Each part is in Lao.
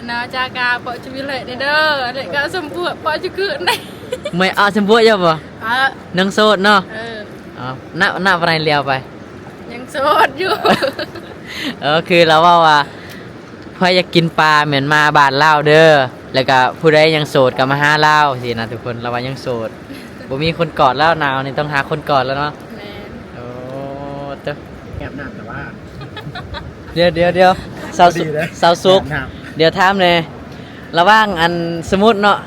ນາຈາກາເປາະຈຸວິເລເດີ ແລະກະສົມພວກເປາະຈຸກຶນ ແມ່ອາສົມພວກຢູ່ບໍ່? ອາ ຍັງໂສດເນາະ. ເອີ ອາ ນະ ນະປານໃດລຽວໄປ? ຍັງໂສດຢູ່. ເອີ ຄືລາວເວົ້າວ່າ ໃຜຢາກກິນປາແມ່ນມາບ້ານລາວເດີ ແລ້ວກະຜູ້ໃດຍັງໂສດກະມາຫາລາວຊີ້ນະທຸກຄົນ. ລາວວ່າຍັງໂສດ ບໍ່ມີຄົນກອດແລ້ວ ໜາວນີ້ຕ້ອງຫາຄົນກອດແລ້ວເນາະ. ແມ່ນ. ໂອ້ ເຕີ ແອບນ້ຳແຕ່ວ່າ ດຽວ ດຽວ ດຽວ ສາວ ສາວສຸກ ດຽວຖາມແດ່ ລະຫວ່າງ ອັນ ສົມມຸດເນາະ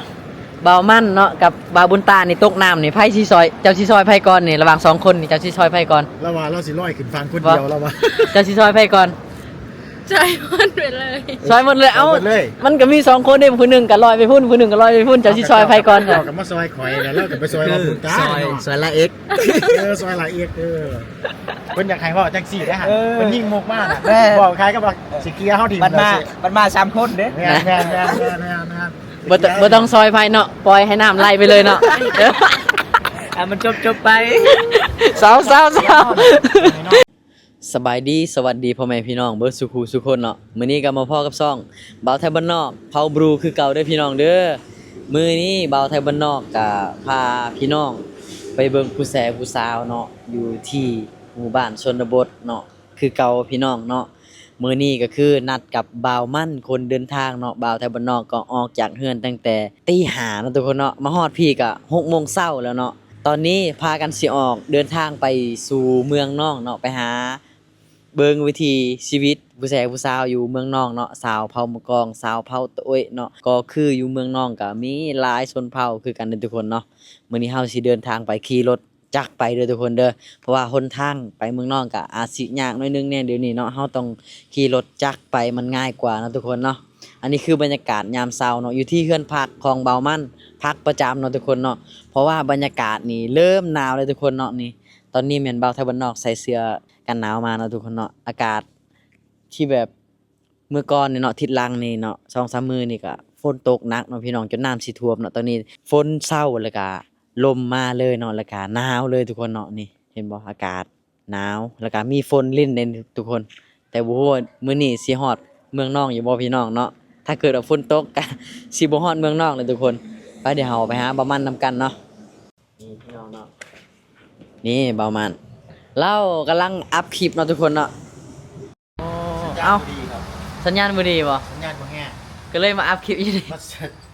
ບ່າວມັນເນາະ ກັບບ່າວບຸນຕານີ້ຕົກນ້ຳນີ້ ໃຜຊິຊ່ອຍ ເຈົ້າຊິຊ່ອຍໃຜກ່ອນນີ້? ລະຫວ່າງສອງຄົນນີ້ ເຈົ້າຊິຊ່ອຍໃຜກ່ອນ? ລາວວ່າລາວຊິລອຍຂຶ້ນຝັ່ງຄົນດຽວ ລາວວ່າ. ເຈົ້າຊິຊ່ອຍໃຜກ່ອນ? ຊ່ອຍໝົດໄປເລີຍ ຊ່ອຍໝົດເລີຍ. ເອົ້າ ໝົດເລີຍ ມັນກະມີສອງຄົນເດ້ ຜູ້ໜຶ່ງກະລອຍໄປພຸ້ນ ຜູ້ໜຶ່ງກະລອຍໄປພຸ້ນ ເຈົ້າຊິຊ່ອຍໃຜກ່ອນ? ເຈົ້າກະມາຊ່ອຍຂ້ອຍ ແລ້ວລາວກະໄປຊ່ອຍບ່າວບຸນຕາ ຊ່ອຍລາເອັກ ເອີ ຊ່ອຍລາເອັກ ເອີ. ເພິ່ນຢາກໃຫ້ເວົ້າຈັ່ງຊີ້ເດ້ ເພິ່ນຍິງມຸກມານະ ບອກໃຜກະວ່າຊິເກຍເຮົາຖິ້ມ ບັດມາ ບັດມາສາມຄົນເດ້. ແມ່ນໆໆໆໆ ບໍ່ຕ້ອງ ບໍ່ຕ້ອງຊ່ອຍໃຜເນາະ ປ່ອຍໃຫ້ນ້ຳໄຫຼໄປເລີຍເນາະ ໃຫ້ມັນຈົບໆໄປ. ເຊົາໆໆ. ສະບາຍດີ ສະຫວັດດີພໍ່ແມ່ພີ່ນ້ອງເບິດສູ່ຄູ່ສູ່ຄົນເນາະ. ມື້ນີ້ກະມາພໍ້ກັບຊ່ອງບ່າວໄທບ້ານນອກ ເຜົ່າບຣູຄືເກົ່າເດີພີ່ນ້ອງເດີ. ມື້ນີ້ບ່າວໄທບ້ານນອກກະພາພີ່ນ້ອງໄປເບິ່ງຜູ້ແຊຜູ້ສາວເນາະ ຢູ່ທີ່ໝູ່ບ້ານຊົນນະບົດເນາະ ຄືເກົ່າພີ່ນ້ອງເນາະ. ມື້ນີ້ກະຄືນັດກັບບ່າວມັນຄົນເດີນທາງເນາະ. ບ່າວໄທບ້ານນອກກະອອກຈາກເຮືອນຕັ້ງແຕ່ຕີຫ້າເນາະທຸກຄົນເນາະ ມາຮອດພີ້ກະຫົກໂມງເຊົ້າແລ້ວເນາະ. ຕອນນີ້ພາກັນຊິອອກເດີນທາງໄປສູ່ເມືອງນອງເນາະ ໄປຫາເບິ່ງວິຖີຊີວິດຜູ້ແຊຜູ້ສາວຢູ່ເມືອງນອງເນາະ ຊາວເຜົ່າໝູ່ກອງ ຊາວເຜົ່າຕະໂອ້ຍເນາະ. ກໍຄືຢູ່ເມືອງນອງກະມີຫຼາຍຊົນເຜົ່າຄືກັນເດີທຸກຄົນເນາະ. ມື້ນີ້ເຮົາຊິເດີນທາງໄປຂີ່ລົດ ຈັກໄປເດີທຸກຄົນເດີ ເພາະວ່າຫົນທາງໄປເມືອງນອງກະອາດຊິຍາກໜ້ອຍໜຶ່ງແດ່ດຽວນີ້ເນາະ ເຮົາຕ້ອງຂີ່ລົດຈັກໄປ ມັນງ່າຍກວ່າເນາະທຸກຄົນເນາະ. ອັນນີ້ຄືບັນຍາກາດຍາມເຊົ້າເນາະ ຢູ່ທີ່ເຮືອນພັກຂອງບ່າວມັນ ພັກປະຈຳເນາະທຸກຄົນເນາະ. ເພາະວ່າບັນຍາກາດນີ້ເລີ່ມໜາວແລ້ວທຸກຄົນເນາະ. ນີ້ ຕອນນີ້ແມ່ນບ່າວໄທບ້ານນອກໃສ່ເສື້ອກັນໜາວມາເນາະທຸກຄົນເນາະ. ອາກາດທີ່ແບບ ມື້ກ່ອນນີ້ເນາະ ທິດຫຼັງນີ້ເນາະ ສອງສາມມື້ນີ້ກະຝົນຕົກໜັກເນາະພີ່ນ້ອງ ຈົນນ້ຳຊິຖ້ວມເນາະ. ຕອນນີ້ຝົນເຊົາ ແລ້ວກະລົມມາເລີຍເນາະ ແລ້ວກະໜາວເລີຍທຸກຄົນເນາະ. ນີ້ເຫັນບໍ່ ອາກາດໜາວ ແລ້ວກະມີຝົນລິນເດ້ທຸກຄົນ. ແຕ່ບໍ່ຮູ້ວ່າມື້ນີ້ຊິຮອດເມືອງນອງຢູ່ບໍ່ພີ່ນ້ອງເນາະ. ຖ້າເກີດວ່າຝົນຕົກກະຊິບໍ່ຮອດເມືອງນອງເລີຍທຸກຄົນ. ໄປ ດຽວເຮົາໄປຫາບ່າວມັນນຳກັນເນາະ. ນີ້ພີ່ນ້ອງເນາະ ນີ້ບ່າວມັນ ລາວກຳລັງອັບຄລິບເນາະທຸກຄົນເນາະ. ໂອ້ ເອົ້າ ສັນຍານບໍ່ດີບໍ່? ສັນຍານບໍ່ແຮງ ກະເລີຍມາອັບຄລິບຢູ່ນີ້ ມາ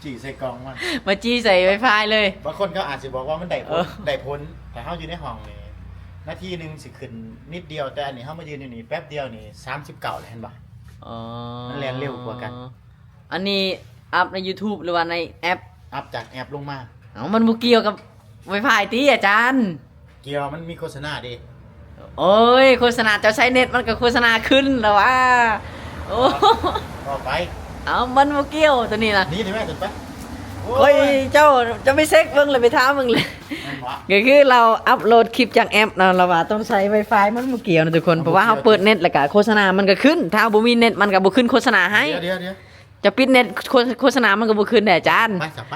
ຈີ່ໃສ່ກ່ອງມັນ ມາຈີ່ໃສ່ໄວຟາຍເລີຍ. ບາງຄົນເຂົາອາດຊິບອກວ່າມັນໄດ້ຜົນ ເອີ ໄດ້ຜົນ ແຕ່ເຮົາຢູ່ໃນຫ້ອງນີ້ ນາທີໜຶ່ງຊິຂຶ້ນນິດດຽວ ແຕ່ອັນນີ້ເຮົາມາຢືນຢູ່ນີ້ແປັບດຽວນີ້ສາມສິບເກົ້າແລ້ວ ເຫັນບໍ່? ອໍ ມັນແລ່ນເລັວກວ່າກັນ. ອັນນີ້ອັບໃນຢູທູບ ຫຼືວ່າໃນແອັບ? ອັບຈາກແອັບລົງມາ. ເອົ້າ ມັນບໍ່ກ່ຽວກັບໄວຟາຍຕິອາຈານ? ກ່ຽວ ມັນມີໂຄສະນາເດ້. ໂອ້ຍ ໂຄສະນາ ເຈົ້າໃຊ້ເນັດມັນກະໂຄສະນາຂຶ້ນລະຫວາ. ໂອ້ ເວົ້າໄປ. ເອົ້າ ມັນບໍ່ກ່ຽວໂຕນີ້ນະ. ໜີໄດ້ແມ່ ໄປ. ໂອ້ຍ ໂອ້ຍ ເຈົ້າ ເຈົ້າໄປເຊັກເບິ່ງເລີຍ ໄປຖາມເບິ່ງເລີຍ. ແມ່ນບໍ່? ກະຄືລາວອັບໂຫຼດຄລິບຈາກແອັບເນາະ ລາວວ່າຕ້ອງໃຊ້ໄວຟາຍ ມັນບໍ່ກ່ຽວນະທຸກຄົນ. ເພາະວ່າເຮົາເປີດເນັດ ແລ້ວກະໂຄສະນາມັນກະຂຶ້ນ ຖ້າເຮົາບໍ່ມີເນັດມັນກະບໍ່ຂຶ້ນໂຄສະນາໃຫ້. ດຽວໆ ຈະປິດເນັດ ໂຄ ໂຄສະນາມັນກະບໍ່ຂຶ້ນເດ້ອາຈານ. ໄປຊະ ໄປ.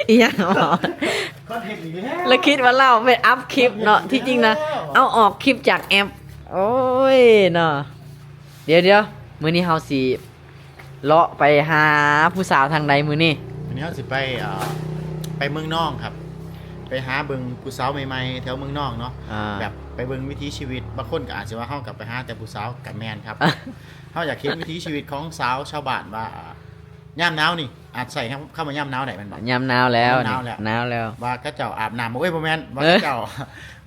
ອີຫຍັງຫວະ? ຄອນເທັນອີກແລ້ວ. ລະຄິດວ່າລາວໄປອັບຄລິບເນາະ ທີ່ຈິງນະ ເອົາອອກຄລິບຈາກແອັບ. ໂອ້ຍເນາະ. ດຽວໆ ມື້ນີ້ເຮົາຊິເລາະໄປຫາຜູ້ສາວທາງໃດມື້ນີ້? ມື້ນີ້ເຮົາຊິໄປ ເອີ ໄປເມືອງນອງຄັບ ໄປຫາເບິ່ງຜູ້ສາວໃໝ່ໆ ແຖວເມືອງນອງເນາະ. ອ່າ ແບບໄປເບິ່ງວິຖີຊີວິດ ບາງຄົນກະອາດຊິວ່າເຮົາກະໄປຫາແຕ່ຜູ້ສາວ ກະແມ່ນຄັບ. ເຮົາຢາກເຫັນວິຖີຊີວິດຂອງສາວຊາວບ້ານວ່າ ຍາມໜາວນີ້ ອາດໃຊ້ຄຳວ່າຍາມໜາວໄດ້ແມ່ນບໍ່? ຍາມໜາວແລ້ວ ຍາມໜາວແລ້ວ ນີ້ໜາວແລ້ວ ວ່າເຂົາເຈົ້າອາບນ້ຳ ໂອ້ຍ ບໍ່ແມ່ນ ວ່າເຂົາເຈົ້າ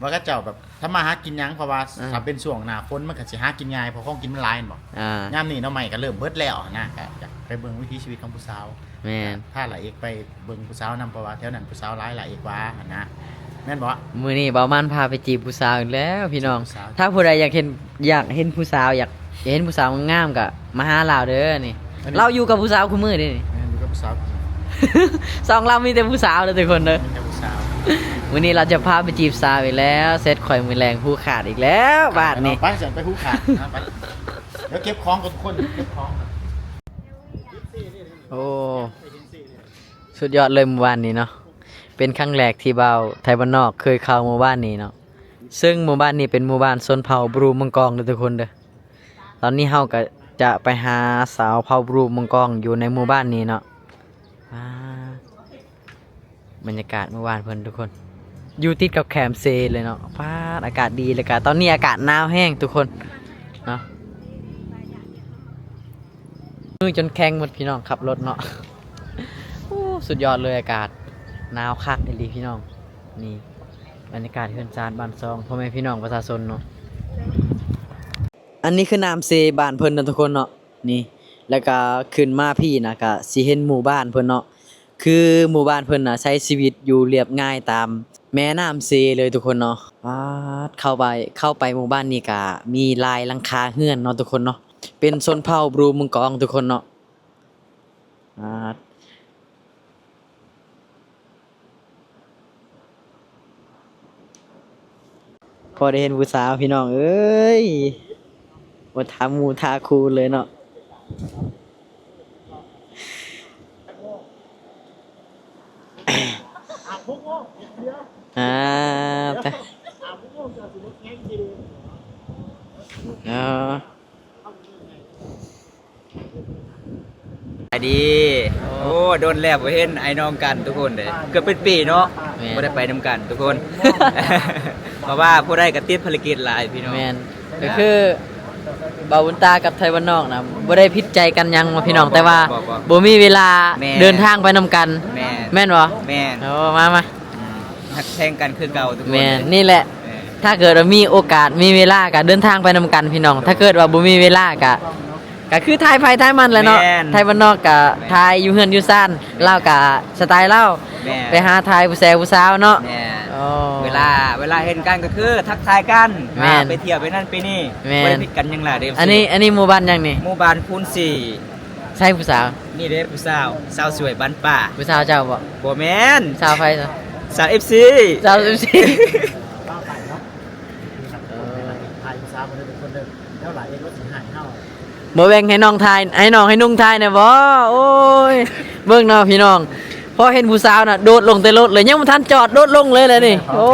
ວ່າເຂົາເຈົ້າແບບທຳມາຫາກິນຫຍັງ ເພາະວ່າ ອ່າ ຖ້າເປັນຊ່ວງໜ້າຝົນມັນກະຊິຫາກິນງ່າຍ ເພາະຂອງກິນມັນຫຼາຍແມ່ນບໍ່? ອ່າ ຍາມນີ້ໜໍ່ໄມ້ກະເລີ່ມເບິດແລ້ວຫັ້ນນະ ກະຢາກໄປເບິ່ງວິຖີຊີວິດຂອງຜູ້ສາວ. ແມ່ນ ພາລາເອກໄປເບິ່ງຜູ້ສາວນຳ ເພາະວ່າແຖວນັ້ນຜູ້ສາວຫຼາຍ ລາເອກວ່າຫັ້ນນະ ແມ່ນບໍ່? ມື້ນີ້ບ່າວມັນພາໄປຈີບຜູ້ສາວອີກແລ້ວພີ່ນ້ອງ. ຈີບຜູ້ສາວ ຖ້າຜູ້ໃດຢາກເຫັນ ຢາກເຫັນຜູ້ສາວ ຢາກ ຢາກເຫັນຜູ້ສາວງາມກະມາຫາລາວເດີນີ້. ອັນນີ້ ລາວຢູ່ກັບຜູ້ສາວຄູ່ມື້ເດ້ນີ້. ແມ່ນ ຢູ່ກັບຜູ້ສາວ. ຊ່ອງລາວມີແຕ່ຜູ້ສາວເດີທຸກຄົນເດີ. ມີແຕ່ຜູ້ສາວ. ມື້ນີ້ລາວຈະພາໄປຈີບສາວອີກແລ້ວ ເຊັດຂ້ອຍມື້ແລງຫູຂາດອີກແລ້ວບາດນີ້. ໄປ ຊັ້ນໄປຫູຂາດນະ ໄປ. ດຽວເກັບຂອງກ່ອນທຸກຄົນ ເກັບຂອງ. ໂອ້ ສຸດຍອດເລີຍໝູ່ບ້ານນີ້ເນາະ. ເປັນຄັ້ງແລກທີ່ບ່າວໄທບ້ານນອກເຄີຍເຂົ້າໝູ່ບ້ານນີ້ເນາະ. ເຊິ່ງໝູ່ບ້ານນີ້ເປັນໝູ່ບ້ານຊົນເຜົ່າບຣູມັງກອງເດີທຸກຄົນເດີ. ຕອນນີ້ເຮົາກະ ຈະໄປຫາສາວເຜົ່າບຣູມັງກອງຢູ່ໃນໝູ່ບ້ານນີ້ເນາະ. ອ່າ ບັນຍາກາດໝູ່ບ້ານເພິ່ນທຸກຄົນ ຢູ່ຕິດກັບແຄມເຊເລີຍເນາະ. ປາດ ອາກາດດີ ແລ້ວກະຕອນນີ້ອາກາດໜາວແຮງທຸກຄົນເນາະ. ມືຈົນແຂງໝົດພີ່ນ້ອງ ຂັບລົດເນາະ. ໂອ້ ສຸດຍອດເລີຍ ອາກາດໜາວຄັກອີ່ຫຼີພີ່ນ້ອງ. ນີ້ບັນຍາກາດເຮືອນຊານບ້ານຊ່ອງ ພໍ່ແມ່ພີ່ນ້ອງປະຊາຊົນເນາະ. ອັນນີ້ຄືນ້ຳເຊບ້ານເພິ່ນເນາະທຸກຄົນເນາະ. ນີ້ ແລ້ວກະຂຶ້ນມາພີ້ນະ ກະຊິເຫັນໝູ່ບ້ານເພິ່ນເນາະ. ຄືໝູ່ບ້ານເພິ່ນນະ ໃຊ້ຊີວິດຢູ່ລຽບງ່າຍຕາມແມ່ນ້ຳເຊເລີຍທຸກຄົນເນາະ. ປາດ ເຂົ້າໄປ ເຂົ້າໄປໝູ່ບ້ານນີ້ກະມີຫຼາຍຫຼັງຄາເຮືອນເນາະທຸກຄົນເນາະ. ເປັນຊົນເຜົ່າບຣູມັງກອງທຸກຄົນເນາະ. ປາດ ພໍໄດ້ເຫັນຜູ້ສາວພີ່ນ້ອງເອີຍ ບໍ່ຖາມໝູ່ຖາມຄູ່ເລີຍເນາະ. ອ່າ ແຕ່ ເອີ ສະບາຍດີ. ໂອ້ ໂອ້ ດົນແລ້ວບໍ່ເຫັນອ້າຍນ້ອງກັນທຸກຄົນເດ້ ເກືອບເປັນປີເນາະ. ແມ່ນ ບໍ່ໄດ້ໄປນຳກັນທຸກຄົນ ເພາະວ່າຜູ້ໃດກໍຕິດພາລະກິດຫຼາຍພີ່ນ້ອງ. ແມ່ນ ກໍຄືບ່າວບຸນຕາກັບໄທບ້ານນອກນະ ບໍ່ໄດ້ຜິດໃຈກັນຫຍັງວ່າພີ່ນ້ອງ ບໍ່ ແຕ່ວ່າ ບໍ່ ບໍ່ ບໍ່ມີເວລາ ແມ່ນ ເດີນທາງໄປນຳກັນ. ແມ່ນ ແມ່ນບໍ່? ແມ່ນ. ໂອ້ ມາ ມາ ອືມ ຮັກແພງກັນຄືເກົ່າທຸກຄົນ. ແມ່ນ ນີ້ແຫຼະ ແມ່ນ ຖ້າເກີດວ່າມີໂອກາດ ມີເວລາ ກໍເດີນທາງໄປນຳກັນພີ່ນ້ອງ. ຖ້າເກີດວ່າບໍ່ມີເວລາ ກໍ ກໍຄືຖ່າຍໃຜຖ່າຍມັນແຫຼະເນາະ. ແມ່ນ ໄທບ້ານນອກກໍ ແມ່ນ ຖ່າຍຢູ່ເຮືອນຢູ່ຊານ. ແມ່ນ ລາວກໍສະໄຕລາວ. ແມ່ນ ໄປຫາຖ່າຍຜູ້ແຊຜູ້ສາວເນາະ. ແມ່ນ ໂອ້ ເວລາ ເວລາເຫັນກັນກໍຄືທັກທາຍກັນ. ແມ່ນ ວ່າໄປທ່ຽວໄປນັ້ນໄປນີ້. ແມ່ນ ບໍ່ໄດ້ຜິດກັນຫຍັງຫຼາຍເດ້. ອັນນີ້ ອັນນີ້ໝູ່ບ້ານຫຍັງນີ້? ໝູ່ບ້ານຄູນສີ່. ໃສຜູ້ສາວ? ນີ້ເດ້ຜູ້ສາວ ສາວສວຍບ້ານປ່າ. ຜູ້ສາວເຈົ້າບໍ່? ບໍ່ແມ່ນ. ສາວໃຜຊະ? ສາວເອັບຊີ. ສາວເອັບຊີ. ເອີ ຖ່າຍຜູ້ສາວບໍ່ໄດ້ເປັນຄົນເດີ ແລ້ວຫຼາຍເອັກກໍຊິຫາຍເຮົາ. ບໍ່ແບ່ງໃຫ້ນ້ອງຖ່າຍ ໃຫ້ນ້ອງໃຫ້ນຸ່ງຖ່າຍແດ່ບໍ່? ໂອ້ຍ ເບິ່ງເນາະພີ່ນ້ອງ ພໍເຫັນຜູ້ສາວນະ ໂດດລົງແຕ່ລົດເລີຍ ຍັງບໍ່ທັນຈອດ ໂດດລົງເລີຍແຫຼະນີ້. ໂອ້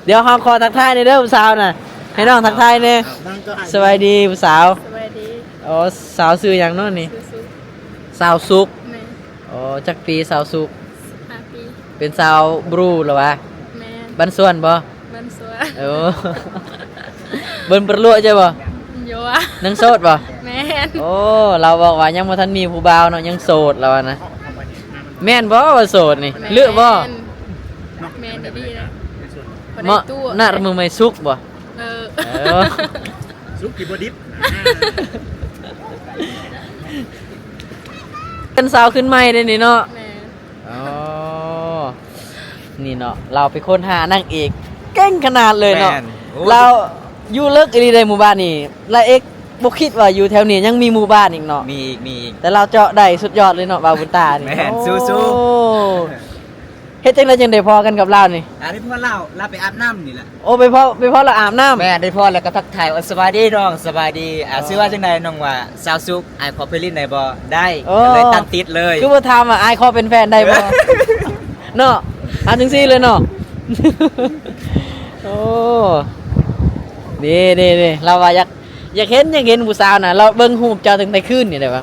ດຽວເຮົາຂໍທັກທາຍແດ່ເດີຜູ້ສາວນະ ໃຫ້ນ້ອງທັກທາຍແດ່. ສະບາຍດີຜູ້ສາວ. ສະບາຍດີ. ໂອ້ ສາວຊື່ຫຍັງເນາະນີ້? ຊື່ສຸກ. ສາວສຸກ. ແມ່ນ. ໂອ້ ຈັກປີສາວສຸກ? ສິບຫ້າປີ. ເປັນສາວບຣູລະວະ? ແມ່ນ. ບ້ານສວນບໍ່? ບ້ານສວນ. ໂອ້ ເບິ່ນປະຫຼວຍໃຊ່ບໍ່? ໂຍ ຍັງໂສດບໍ່? ແມ່ນ. ໂອ້ ລາວບອກວ່າຍັງບໍ່ທັນມີຜູ້ບ່າວເນາະ ຍັງໂສດລາວວ່ານະ. ແມ່ນບໍ່ວ່າໂສດນີ້? ແມ່ນ. ລຶບໍ່? ແມ່ນດີໆ ເໝາະ ໜ້າມື້ໃໝ່ສຸກບໍ່? ເອີ ເອີ ສຸກທີ່ບໍ່ດິບ. ເປັນສາວຂຶ້ນໃໝ່ເດ້ນີ້ເນາະ. ແມ່ນ. ອໍ ນີ້ເນາະ ລາວໄປຄົ້ນຫານາງເອກເກັ່ງຂະໜາດເລີຍເນາະ. ແມ່ນ. ໂອ້ ລາວຢູ່ເລິກອີ່ຫຼີໃດໝູ່ບ້ານນີ້ ລາວເອກບໍ່ຄິດວ່າຢູ່ແຖວນີ້ຍັງມີໝູ່ບ້ານອີກເນາະ. ມີອີກ ມີອີກ. ແຕ່ລາວເຈາະໄດ້ສຸດຍອດເລີຍເນາະ ບ່າວບຸນຕານີ້. ແມ່ນ. ໂອ້ ສູ້ໆ. ເຮັດຈັ່ງໃດຈຶ່ງໄດ້ພໍ້ກັນກັບລາວນີ້? ອັນນີ້ພໍ້ລາວ ລາວໄປອາບນ້ຳນີ້ແຫຼະ. ໂອ້ ໄປພໍ້ ໄປພໍ້ລາວອາບນ້ຳ. ແມ່ນ ໄດ້ພໍ້ແລ້ວກໍທັກທາຍວ່າ ສະບາຍດີນ້ອງ ສະບາຍດີ. ອ່າ ອໍ ຊື່ວ່າຈັ່ງໃດນ້ອງ? ວ່າ ສາວສຸກ ອ້າຍຂໍໄປຫຼິ້ນໄດ້ບໍ່? ໄດ້. ອໍ ກໍເລີຍຕັດຕິດເລີຍ. ຄືບໍ່ຖາມວ່າ ອ້າຍຂໍເປັນແຟນໄດ້ບໍ່? ເນາະ ເອົາຈັ່ງຊີ້ເລີຍເນາະ. ໂອ້ ເດ້ໆໆ ລາວວ່າຢາກ ຢາກເຫັນ ຢາກເຫັນຜູ້ສາວນະ ລາວເບິ່ງຮູບເຈົ້າຕັ້ງແຕ່ຄືນນີ້ແຫຼະວ່າ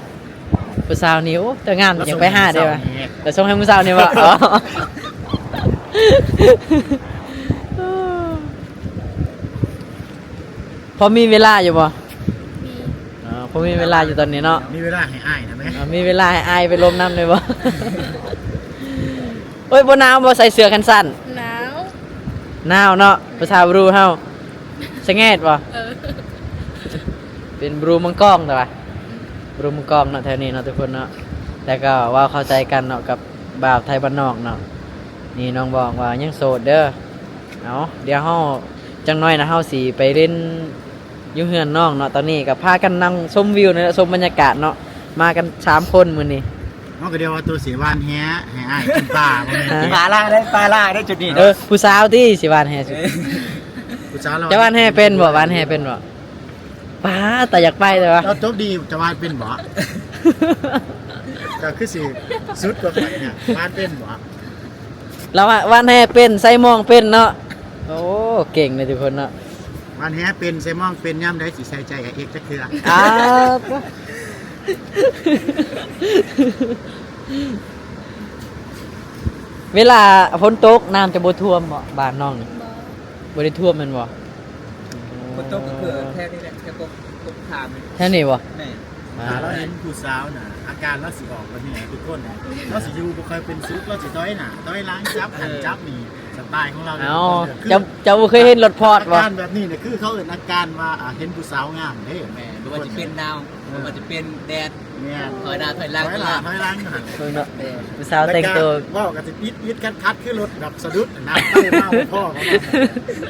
ຜູ້ສາວນີ້ ໂອ້ ແຕ່ງາມ ຢາກໄປຫາເດ້ວ່າ. ແຕ່ສົ່ງໃຫ້ຜູ້ສາວນີ້ບໍ່? ອໍ ພໍມີເວລາຢູ່ບໍ່? ມີ. ອໍ ພໍມີເວລາຢູ່ຕອນນີ້ເນາະ. ມີເວລາໃຫ້ອ້າຍນະແມ. ອໍ ມີເວລາໃຫ້ອ້າຍໄປລົມນຳໄດ້ບໍ່? ໂອ້ຍ ບໍ່ໜາວບໍ່ ໃສ່ເສື້ອແຂນສັ້ນ? ໜາວ. ໜາວເນາະ. ຜູ້ສາວບຣູເຮົາ ສະແງດບໍ່? ເອີ ເປັນບຣູມັງກອງແຕ່ວ່າ ອືມ ບຣູມັງກອງເນາະ ແຖວນີ້ເນາະທຸກຄົນເນາະ. ແຕ່ກໍເວົ້າເຂົ້າໃຈກັນເນາະ ກັບບ່າວໄທບ້ານນອກເນາະ. ນີ້ນ້ອງບອກວ່າຍັງໂສດເດີ. ເອົາ ດຽວເຮົາ ຈັກໜ້ອຍນະ ເຮົາຊິໄປຫຼິ້ນຢູ່ເຮືອນນ້ອງເນາະ. ຕອນນີ້ກໍພາກັນນັ່ງຊົມວິວນີ້ແຫຼະ ຊົມບັນຍາກາດເນາະ. ມາກັນສາມຄົນມື້ນີ້. ເຮົາກໍດຽວວ່າໂຕຊິຫວ່ານແຫໃຫ້ອ້າຍກິນປາ ບໍ່ແມ່ນຕິ? ປາຫຼາຍເດ້ ປາຫຼາຍເດ້ຈຸດນີ້. ເອີ ຜູ້ສາວຕິຊິຫວ່ານແຫສຸດ? ຜູ້ສາວລາວ. ເຈົ້າຫວ່ານແຫເປັນບໍ່? ຫວ່ານແຫເປັນບໍ່? ປາ ຕາຢາກໄປແຕ່ວ່າ. ເຈົ້າຈົບດີ ເຈົ້າຫວ່ານເປັນບໍ່? ເຈົ້າຄືຊິສຸດກວ່າຂ້ອຍນະ ຫວ່ານເປັນບໍ່? ລາວວ່າຫວ່ານແຫເປັນ ໃສ່ມອງເປັນເນາະ. ໂອ້ ເກັ່ງເດ້ທຸກຄົນເນາະ. ວານແຫເປັນ ໃສ່ມອງເປັນ ຍາມໃດຊິໃສ່ໃຈໃຫ້ເອກຈັກເທື່ອ? ອ້າວ ເວລາຝົນຕົກ ນ້ຳຈະບໍ່ຖ້ວມບໍ່ ບ້ານນ້ອງນີ້? ບໍ່ ບໍ່ໄດ້ຖ້ວມແມ່ນບໍ່? ຝົນຕົກກໍຄືແຖວນີ້ແຫຼະ ແຖວກົກ ກົກຂາມນີ້ ແຖວນີ້ບໍ່? ແມ່ນ. ອ່າ ຖ້າລາວເຫັນຜູ້ສາວນະ ອາການລາວຊິອອກແບບນີ້ນະທຸກຄົນນະ ລາວຊິຢູ່ບໍ່ຄ່ອຍເປັນສຸກ ລາວຊິຖອຍໜ້າຖອຍຫຼັງ ຈັບຫັ້ນ ເອີ ຈັບນີ້ ສະໄຕລ໌ຂອງລາວ. ເອົ້າ ເຈົ້າ ເຈົ້າບໍ່ເຄີຍເຫັນລົດພອດບໍ່? ອາການແບບນີ້ນະ ຄືເຂົາເອີ້ນອາການວ່າ ອ່າ ເຫັນຜູ້ສາວງາມເດ້. ແມ່ນ ບໍ່ວ່າຈະເປັນໜາວ ເອີ ບໍ່ວ່າຈະເປັນແດດ ແມ່ນ ຖອຍໜ້າຖອຍຫຼັງ ຖອຍໜ້າຖອຍຫຼັງຫັ້ນ ເບິ່ງເນາະ ເອີ ຜູ້ສາວແຕ່ງໂຕ ເວົ້າກໍຊິອິດໆຂັດໆ ຄືລົດແບບສະດຸດນະ ໄປມາບໍ່ພໍກັນ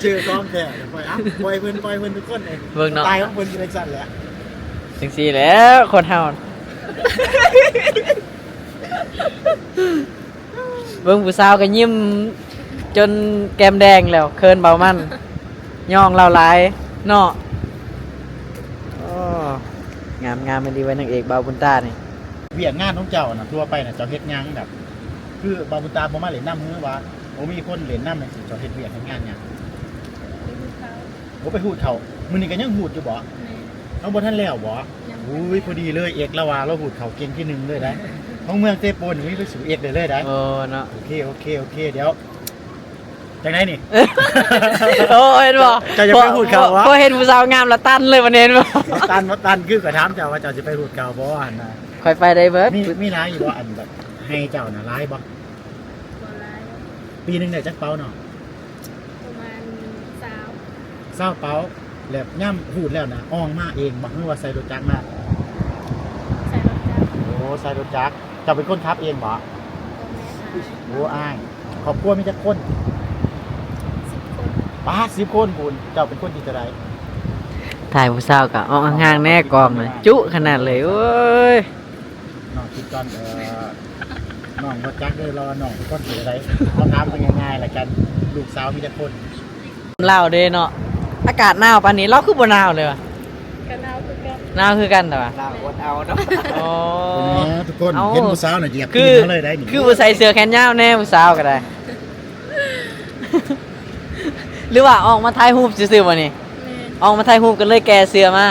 ເຈີຂອງແທ້. ປ່ອຍ ເອົາ ປ່ອຍເພິ່ນ ປ່ອຍເພິ່ນທຸກຄົນເອງ ເບິ່ງເນາະ ສະໄຕລ໌ຂອງເພິ່ນຄືຈັ່ງຊັ້ນແຫຼະ ຈັ່ງຊີ້ແຫຼະຄົນເຮົາ. ເບິ່ງຜູ້ສາວກໍຍິ້ມຈົນແກ້ມແດງແລ້ວ ເຂີນເບົາມັນ ຍ້ອງລາວຫຼາຍເນາະ. ໂອ້ ງາມໆ ອີ່ຫຼີເວີຍ ນາງເອກບ່າວບຸນຕານີ້. ວຽກງານຂອງເຈົ້ານະ ທົ່ວໄປນະ ເຈົ້າເຮັດຫຍັງ? ແບບ ຄືບ່າວບຸນຕາບໍ່ມາຫຼິ້ນນຳ ຫຼືວ່າບໍ່ມີຄົນຫຼິ້ນນຳຈັ່ງຊີ້ ເຈົ້າເຮັດວຽກເຮັດງານຫຍັງ? ໄປຮູດເຂົ້າ. ໂອ້ ໄປຮູດເຂົ້າ ມື້ນີ້ກໍຍັງຮູດຢູ່ບໍ? ແມ່ນ. ເຮົາບໍ່ທັນແລ້ວບໍ? ຍັງບໍ່ທັນແລ້ວ. ໂອ້ຍ ພໍດີເລີຍ ເອກລາວວ່າລາວຮູດເຂົ້າເກັ່ງທີໜຶ່ງເລີຍໄດ໋ ຂອງເມືອງເຊໂປນນີ້ບໍ່ມີໃຜສູ້ເອກໄດ້ເລີຍໄດ໋. ໂອ້ ເນາະ ໂອເຄ ໂອເຄ ໂອເຄ ດຽວ ຈັ່ງໃດນີ້? ໂອ້ ເຫັນບໍ່? ເຈົ້າ ເຈົ້າຢາກໄປຮູດເຂົ້າບໍ? ພໍເຫັນຜູ້ສາວງາມລະຕັນເລີຍ ບັດນີ້ເຫັນບໍ່? ຕັນບໍ່ຕັນ ຄືຂ້ອຍຖາມເຈົ້າວ່າເຈົ້າຊິໄປຮູດເຂົ້າບໍ່ຫັ້ນນະ. ຂ້ອຍໄປໄດ້ເບິດ. ມີ ມີຫຼາຍຢູ່ບໍ່ ອັນແບບໄຮ່ເຈົ້ານະ ຫຼາຍບໍ່? ບໍ່ຫຼາຍ. ປີໜຶ່ງໄດ້ຈັກເປົານ້ອງ? ປະມານຊາວ ຊາວເປົາ. ແລ້ວຍາມຮູດແລ້ວນະ ອອງມາເອງບໍ່ ຫຼືວ່າໃສ່ລົດຈັກມາ? ໃສ່ລົດຈັກ. ໂອ້ ໃສ່ລົດຈັກ. ເຈົ້າເປັນຄົນຂັບເອງບໍ່? ບໍ່ແມ່ນ ອ້າຍ. ໂອ້ ອ້າຍ. ຄອບຄົວມີຈັກຄົນ? ສິບຄົນ. ປາດ ສິບຄົນພຸ້ນ. ເຈົ້າເປັນຄົນທີເທົ່າໃດ? ຖ່າຍຜູ້ສາວກໍອອກຫ່າງໆແດ່ ກ້ອງນະ ຈຸຂະໜາດເລີຍ ໂອ້ຍ. ນ້ອງຄິດກ່ອນ ເອີ ນ້ອງບໍ່ຈັກເດີ ລາວວ່ານ້ອງເປັນຄົນທີ່ໃດ. ເຮົາຖາມເພິ່ນງ່າຍໆລະກັນ ລູກສາວມີຈັກຄົນ? ລາວເດ້ເນາະ ອາກາດໜາວປານນີ້ ລາວຄືບໍ່ໜາວເລີຍວະ? ກໍໜາວຄືກັນ. ໜາວຄືກັນແຕ່ວ່າ ໜາວອົດເອົາເນາະ. ອໍ ເຫັນບໍ່ທຸກຄົນ? ເອົ້າ ເຫັນຜູ້ສາວນະ ຢຽບຕີນເຮົາເລີຍໄດ໋ນີ້. ຄືບໍ່ໃສ່ເສື້ອແຂນຍາວແດ່ ຜູ້ສາວກໍໄດ້. ຫຼືວ່າອອກມາຖ່າຍຮູບຊື່ໆບໍ່ນີ້? ແມ່ນ. ອອກມາຖ່າຍຮູບກໍເລີຍແກ່ເສື້ອມາ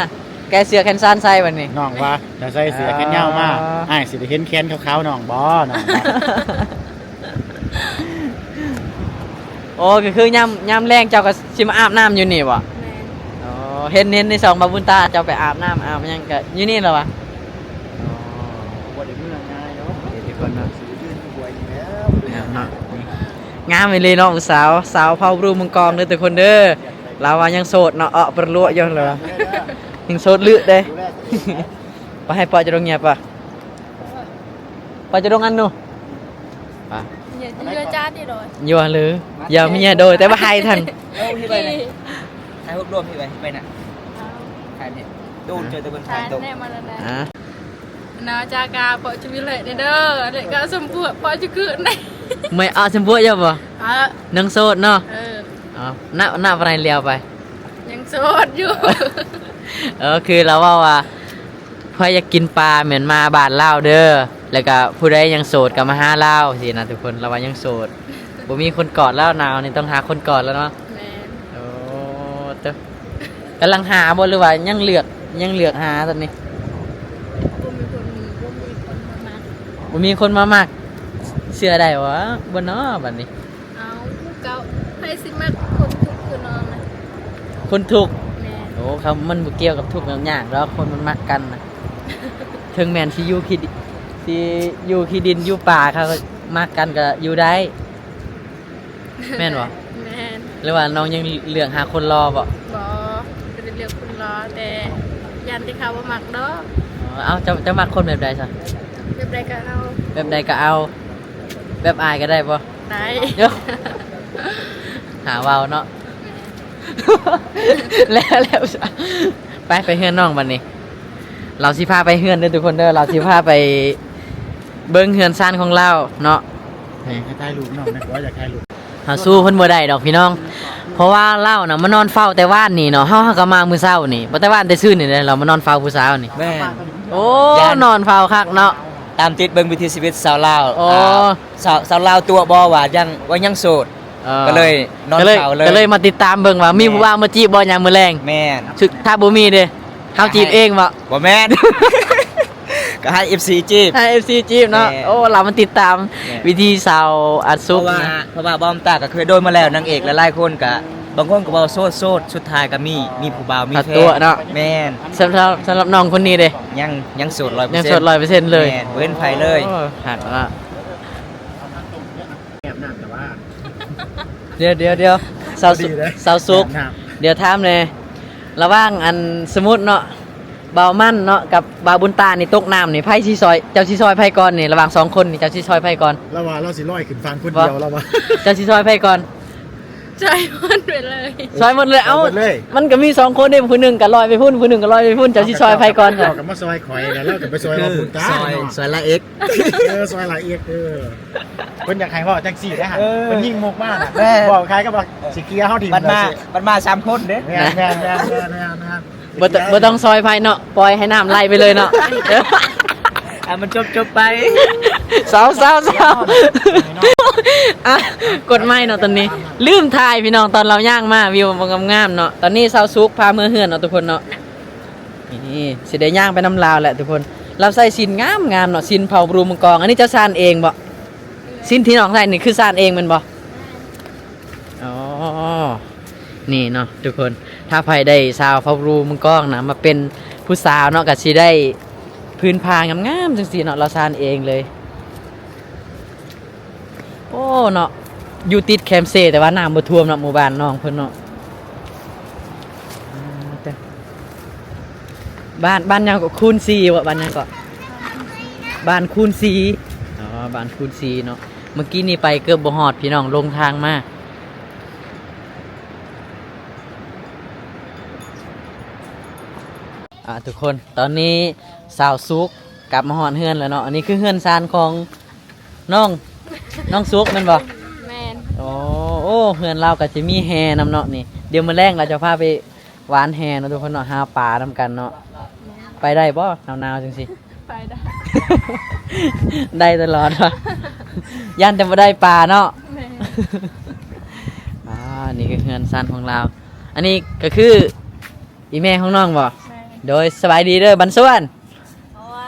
ແກ່ເສື້ອແຂນສັ້ນໃສ່ບັດນີ້. ນ້ອງວ່າຖ້າໃສ່ເສື້ອແຂນຍາວມາ ອໍ ອ້າຍຊິໄດ້ເຫັນແຂນຂາວໆນ້ອງບໍ່ ນ້ອງວ່າ. ໂອ້ ກໍຄືຍາມ ຍາມແລງເຈົ້າກໍຊິມາອາບນ້ຳຢູ່ນີ້ບໍ່? ແມ່ນ. ອໍ ເຫັນ ເຫັນໃນຊ່ອງບ່າວບຸນຕາ ເຈົ້າໄປອາບນ້ຳອາບຫຍັງກໍຢູ່ນີ້ລະວະ? ອໍ ບໍ່ໄດ້ເມືອງ່າຍເນາະ ເອີ ທຸກຄົນເນາະ. ງາມເນາະ ງາມອີ່ຫຼີເນາະ ຜູ້ສາວ ສາວເຜົ່າບຣູມັງກອງເດີທຸກຄົນເດີ. ລາວວ່າຍັງໂສດເນາະ ເອາະປະຫຼວະຢູ່ຫັ້ນລະ ຍັງໂສດລຶເດ້. ປະ ໃຫ້ປະຈະດົງເງຍປະ ປະຈະດົງອັນນູ ປະ ເງຍ ເງຍຈ້າຕິໂດຍ ຢູ່ຫັ້ນເລີຍ ຢ່າມີເງຍໂດຍ ແຕ່ວ່າໃຫ້ທັນ. ເອີ ທີ່ໄປນະ ຖ່າຍຮູບລວມທີ່ໄປ ທີ່ໄປນະ ຖ່າຍນີ້ ດູເຈີແຕ່ເບິ່ງຖ່າຍໂຕ ອ່າ. ນາຈາກາເປາະຈະວິເລເດີ ເລກາສົມພວກເປາະຈະກຶນ ແມ່ນ ອາ ສົມພວກຢູ່ບໍ່? ອາ ຍັງໂສດເນາະ. ເອີ ເອົາ ນະ ນະປານໃດແລ້ວໄປ? ຍັງໂສດຢູ່. ເອີ ຄືລາວເວົ້າວ່າ ໃຜຢາກກິນປາແມ່ນມາບ້ານລາວເດີ ແລ້ວກະຜູ້ໃດຍັງໂສດກະມາຫາລາວຊີ້ນະທຸກຄົນ. ລາວວ່າຍັງໂສດ ບໍ່ມີຄົນກອດແລ້ວ ໜາວນີ້ຕ້ອງຫາຄົນກອດແລ້ວເນາະ. ແມ່ນ. ໂອ້ ເຕີ ກຳລັງຫາບໍ່ ຫຼືວ່າຍັງເລືອກ ຍັງເລືອກຫາຕອນນີ້? ບໍ່ມີຄົນ ບໍ່ມີຄົນມາມັກ ບໍ່ມີຄົນມາມັກ ເຊື່ອໄດ້ບໍ່ ບໍ່ນໍບັດນີ້? ເອົາ ເຈົ້າ ໃຜຊິມັກຄົນທຸກຄືນ້ອງນະ? ຄົນທຸກ? ແມ່ນ. ໂອ້ ເຂົາ ມັນບໍ່ກ່ຽວກັບທຸກກັບຍາກດອກ ຄົນມັນມັກກັນນະ ເຖິງແມ່ນຊິຢູ່ຂີ້ ຊິຢູ່ຂີ້ດິນຢູ່ປ່າ ເຂົາມັກກັນກໍຢູ່ໄດ້. ແມ່ນບໍ່? ແມ່ນ. ຫຼືວ່ານ້ອງຍັງເລືອກຫາຄົນຫຼໍ່ບໍ່? ບໍ່ ບໍ່ໄດ້ເລືອກຄົນຫຼໍ່ ແຕ່ຢ້ານແຕ່ເຂົາບໍ່ມັກດອກ. ອໍ ເອົ້າ ເຈົ້າ ເຈົ້າມັກຄົນແບບໃດຊະ? ແບບໃດກໍເອົາ. ແບບໃດກໍເອົາ ແບບອ້າຍກໍໄດ້ບໍ່? ໄດ້. ຫາເວົ້າເນາະ. ແລ້ວ ແລ້ວ ໄປ ໄປເຮືອນນ້ອງບັດນີ້. ລາວຊິພາໄປເຮືອນເດີທຸກຄົນເດີ ລາວຊິພາໄປເບິ່ງເຮືອນຊານຂອງລາວເນາະ. ໃຫ້ຖ່າຍຮູບນ້ອງແດ່ ຂ້ອຍຢາກຖ່າຍຮູບ. ເຮົາສູ້ເພິ່ນບໍ່ໄດ້ດອກພີ່ນ້ອງ ເພາະວ່າລາວນະມານອນເຝົ້າແຕ່ວານນີ້ເນາະ ເຮົາ ເຮົາກໍມາມື້ເຊົ້ານີ້ ບໍ່ແຕ່ວານແຕ່ຊືນນີ້ເດ້ ລາວມານອນເຝົ້າຜູ້ສາວນີ້. ແມ່ນ. ໂອ້ ຢ້ານ ນອນເຝົ້າຄັກເນາະ. ຕາມຕິດເບິ່ງວິຖີຊີວິດຊາວລາວ. ໂອ້ ອ່າ ຊາວ ຊາວລາວຕົວະບໍ່ວ່າຍັງ ວ່າຍັງໂສດ. ເອີ ກໍເລີຍນອນ ກໍເລີຍ ເຝົ້າເລີຍ ກໍເລີຍມາຕິດຕາມເບິ່ງວ່າມີ ແມ່ນ ຜູ້ບ່າວມາຈີບບໍ່ຍາມມື້ແລງ. ແມ່ນ. ຖ້າບໍ່ມີເດ້ ເຮົາຈີບເອງບໍ່? ບໍ່ແມ່ນ ກໍໃຫ້ເອັຟຊີຈີບ ໃຫ້ເອັຟຊີຈີບເນາະ. ແມ່ນ. ໂອ້ ລາວມາຕິດຕາມ ແມ່ນ ວິຖີສາວອັດສຸກ ເພາະວ່າ ເພາະວ່າບ່າວຕາກໍເຄີຍໂດນມາແລ້ວ ນາງເອກຫຼາຍໆຄົນກໍ ບາງຄົນກໍເວົ້າໂສດໆ ສຸດທ້າຍກໍມີ ມີຜູ້ບ່າວມີແຟນເນາະ. ແມ່ນ. ສຳລັບ ສຳລັບນ້ອງຄົນນີ້ເດ້ ຍັງ ຍັງໂສດຮ້ອຍເປີເຊັນ ຍັງໂສດຮ້ອຍເປີເຊັນເລີຍ ແມ່ນ ບໍ່ເຫັນໃຜເລີຍ. ໂອ້ ຄັກເນາະ. ແອບນ້ຳ ແຕ່ວ່າ ດຽວ ດຽວ ດຽວ ສາວສຸກ ສາວສຸກ ດຽວຖາມແດ່ ລະຫວ່າງ ອັນ ສົມມຸດເນາະ ບ່າວມັນເນາະ ກັບບ່າວບຸນຕານີ້ຕົກນ້ຳນີ້ ໃຜຊິຊ່ອຍ ເຈົ້າຊິຊ່ອຍໃຜກ່ອນນີ້? ລະຫວ່າງສອງຄົນນີ້ ເຈົ້າຊິຊ່ອຍໃຜກ່ອນ? ລາວວ່າລາວຊິລອຍຂຶ້ນຝັ່ງຄົນດຽວ ລາວວ່າ ເຈົ້າຊິຊ່ອຍໃຜກ່ອນ? ຊ່ອຍໝົດໄປເລີຍ ຊ່ອຍໝົດເລີຍ. ເອົ້າ ໝົດເລີຍ ມັນກໍມີສອງຄົນເດ້ ຜູ້ໜຶ່ງກໍລອຍໄປພຸ້ນ ຜູ້ໜຶ່ງກໍລອຍໄປພຸ້ນ ເຈົ້າຊິຊ່ອຍໃຜກ່ອນ? ເຈົ້າກໍມາຊ່ອຍຂ້ອຍ ແລ້ວກໍໄປຊ່ອຍບ່າວບຸນຕາເນາະ. ຊ່ອຍລາເອກ ເອີ ຊ່ອຍລາເອກ ເອີ. ເພິ່ນຢາກໃຫ້ເວົ້າຈັ່ງຊີ້ເດ້ ເອີ ເພິ່ນຍິງມຸກມານະ ແມ່ນ ເວົ້າຄ້າຍກັບວ່າຊິເຄຍເຮົາຖິ້ມ ບັດມາ ບັດມາສາມຄົນເດ້. ແມ່ນ ແມ່ນ ບໍ່ຕ້ອງ ບໍ່ຕ້ອງຊ່ອຍໃຜເນາະ ປ່ອຍໃຫ້ນ້ຳໄຫຼໄປເລີຍເນາະ. ອ່ະ ມັນຈົບໆໄປ ເຊົາໆໆ. ອ່ະ ກົດໄມ້ເນາະ ຕອນນີ້ລືມຖ່າຍພີ່ນ້ອງ ຕອນລາວຍ່າງມາ ວິວບໍ່ງາມໆເນາະ. ຕອນນີ້ສາວສຸກພາເມືອເຮືອນເນາະ ທຸກຄົນເນາະ. ນີ້ຊິໄດ້ຍ່າງໄປນຳລາວແຫຼະທຸກຄົນ. ລາວໃສ່ສິ້ນງາມໆເນາະ ສິ້ນເຜົ່າບຣູມັງກອງ. ອັນນີ້ເຈົ້າສ້ານເອງບໍ່? ສິ້ນທີ່ນ້ອງໃສ່ນີ້ຄືສ້ານເອງແມ່ນບໍ່? ອໍ ນີ້ເນາະທຸກຄົນ ຖ້າໃຜໄດ້ສາວເຜົ່າບຣູມັງກອງນະ ມາເປັນຜູ້ສາວເນາະ ກໍຊິໄດ້ພື້ນຜ້າງາມໆຈັ່ງຊີ້ເນາະ ລາວສ້ານເອງເລີຍ. ໂອ້ ເນາະ ຢູ່ຕິດແຄມເຊ ແຕ່ວ່ານ້ຳບໍ່ຖ້ວມເນາະ ໝູ່ບ້ານນ້ອງເພິ່ນເນາະ. ອ່າ ແຕ່ ບ້ານ ບ້ານຫຍັງເກາະ? ຄູນສີ່ບໍ່? ບ້ານຫຍັງເກາະ? ບ້ານຄູນສີ່. ອໍ ບ້ານຄູນສີ່ເນາະ. ເມື່ອກີ້ນີ້ໄປເກືອບບໍ່ຮອດ ພີ່ນ້ອງ ຫຼົງທາງມາ. ອ່າ ທຸກຄົນ ຕອນນີ້ສາວສຸກກັບມາຮອດເຮືອນແລ້ວເນາະ. ອັນນີ້ຄືເຮືອນຊານຂອງນ້ອງ ນ້ອງສຸກແມ່ນບໍ່? ແມ່ນ. ໂອ້ ໂອ້ ເຮືອນລາວກໍຈະມີແຮ່ນຳເນາະນີ້. ດຽວມື້ແລງລາວຈະພາໄປຫວ່ານແຮ່ເນາະທຸກຄົນເນາະ ຫາປານຳກັນເນາະ. ໄປໄດ້ບໍ່ ໜາວໆຈັ່ງຊີ້? ໄປໄດ້ ໄດ້ຕະຫຼອດ ຢ້ານແຕ່ບໍ່ໄດ້ປາເນາະ. ແມ່ນ. ອ່າ ນີ້ຄືເຮືອນຊານຂອງລາວ. ອັນນີ້ກໍຄືອີ່ແມ່ຂອງນ້ອງບໍ່? ແມ່ນ. ໂດຍ ສະບາຍດີເດີ ບັນຊວນ. ເພາະວ່າ